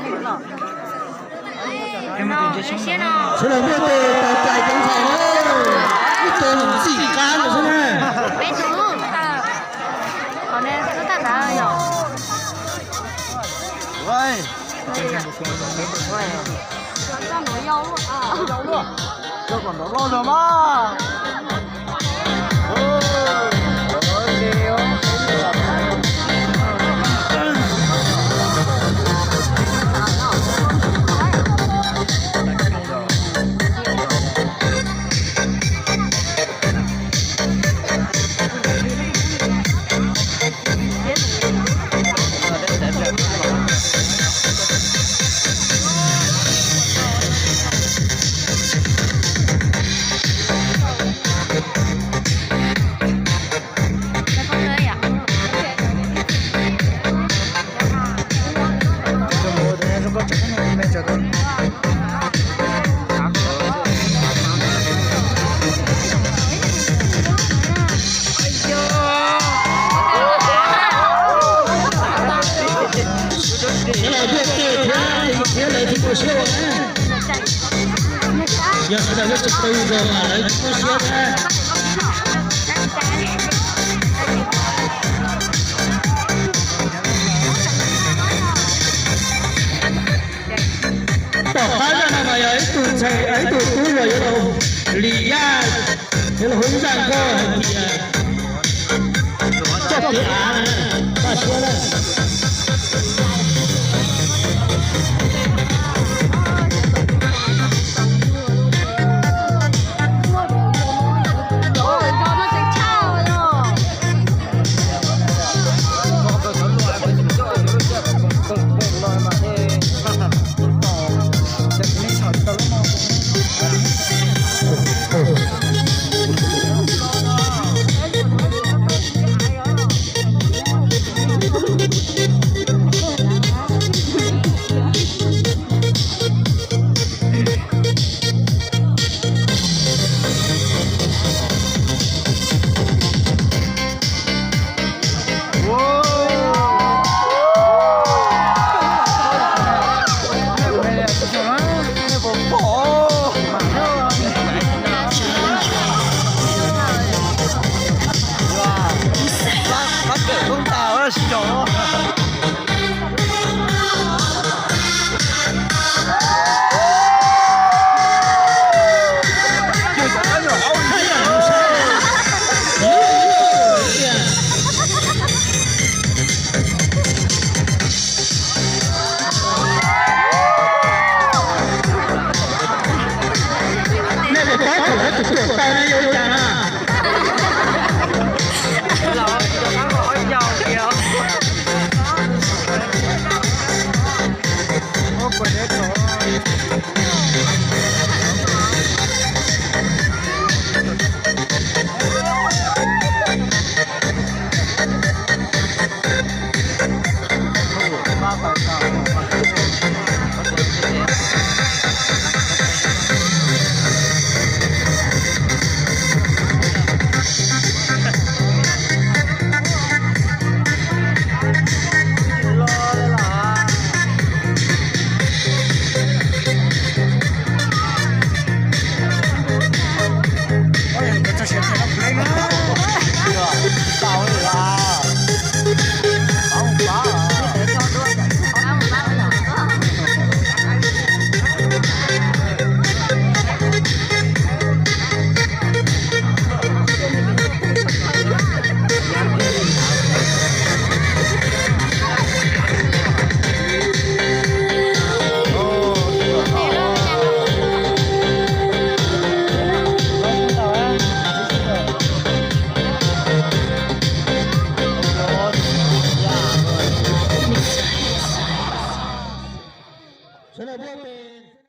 Sawv daws muaj tes tos cais cov ntxhais na, ib tug txij qab lawm xwb na. Sawv daws muaj tes thiab, tes thiab lawv thiaj muaj siab ua na. Yog sawv daws muaj tes tus zog mas lawv muaj siab thiab. Tom qab zaj no mas yog ib tug ntxhais, ib tug tub los yuav los li yaj, yuav los hu zaj nkauj hais tias txoj kev av na, kaj siab na.